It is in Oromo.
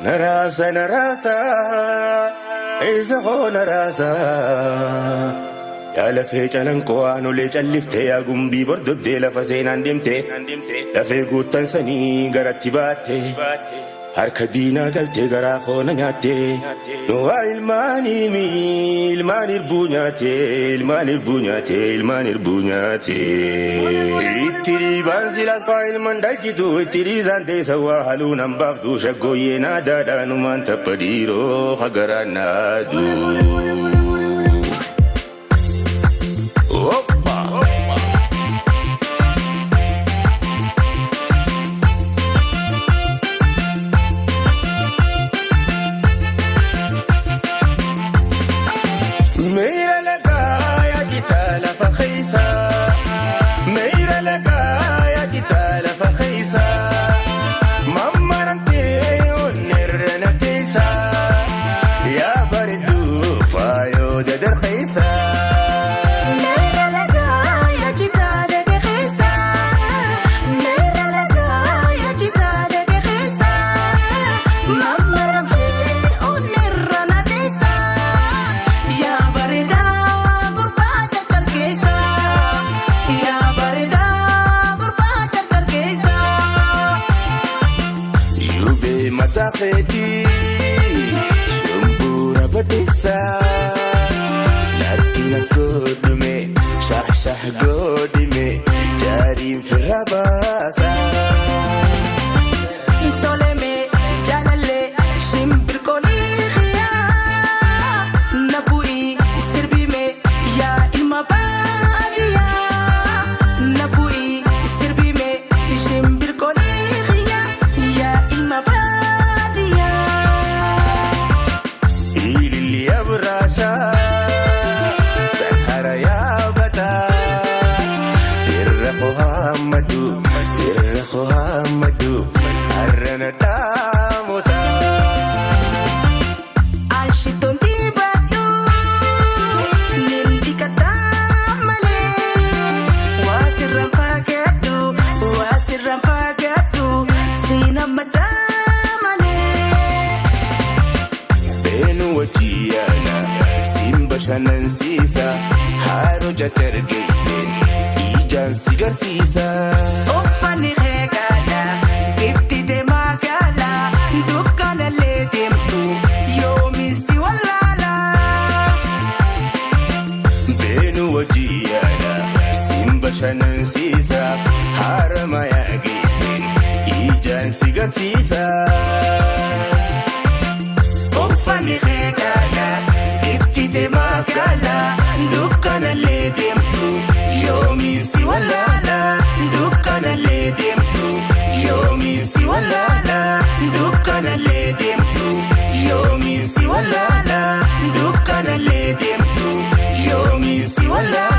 Naraasa naraasa eessa hoo naraasa yaa lafee calanqoo aanolee calliftee yaa gumbii bordoddee lafa seenaan deemte lafee guuttan sanii garatti baatte harka diinaa galtee garaa koona nyaatte nuwaa ilmaanii ilmaan irbuu nyaatte ilmaan irbuu nyaatte ilmaan irbuu nyaatte. Itti dhiibaan sila saa ilmaan dhalchitu itti dhiisaan teessa waa haluu nan baaftu shaggooyyee naadaadhaanumaan tapha dhiiroo hagaraan naadu. Meira lagaa yaa kitaa lafa keessa. Meira lagaa yaa kitaa lafa keessa. Mammaramtee onnirra na teessa. Yaa bareedduu faayoo dadarkeessa. Meera lagaa yaa citaa dhageessa. Meera lagaa yaa citaa dhageessa. Mammaramtee onnirra na teessa. Yaa bareedaa gurbaa tartarkeessa. Yaa bareedaa gurbaa tartarkeessa. Yubee mataa keetii shumbuura baddeessa. Natti nas godhume shah shah godhime jaariin firra baasa. Toleme jaalallee shimbirkoolii xiyaa na bu'ii sirbime yaa ilma baadiyyaa na bu'ii sirbime shimbirkoolii xiyaa yaa ilma baadiyyaa. Ililli abraasha tahara yaabata irra hohammadu irra hohammadu harrana dhaamota. Ashitoon dibadhu nimdikataa malee waa sirraan fagaadhu waa sirraan fagaadhu siina mataa malee. Beenu wajjiyaana siin bashannansiisa haaroo jatargeesseen ijaan si garsiisa. Uffanni reegaadha bifti deemaa gaala dukkanallee deemtu yoomissi wallaala. Beenu wajjiyaana siin bashannansiisa haara mayaa geesseen ijaan si garsiisa. Uffanni reegaadha bifti deemaa gaala dukkanallee deemtu yoomissi wallaala dukkanallee deemtu yoomissi wallaala dukkanallee deemtu yoomissi wallaala dukkanallee deemtu yoomissi wallaala.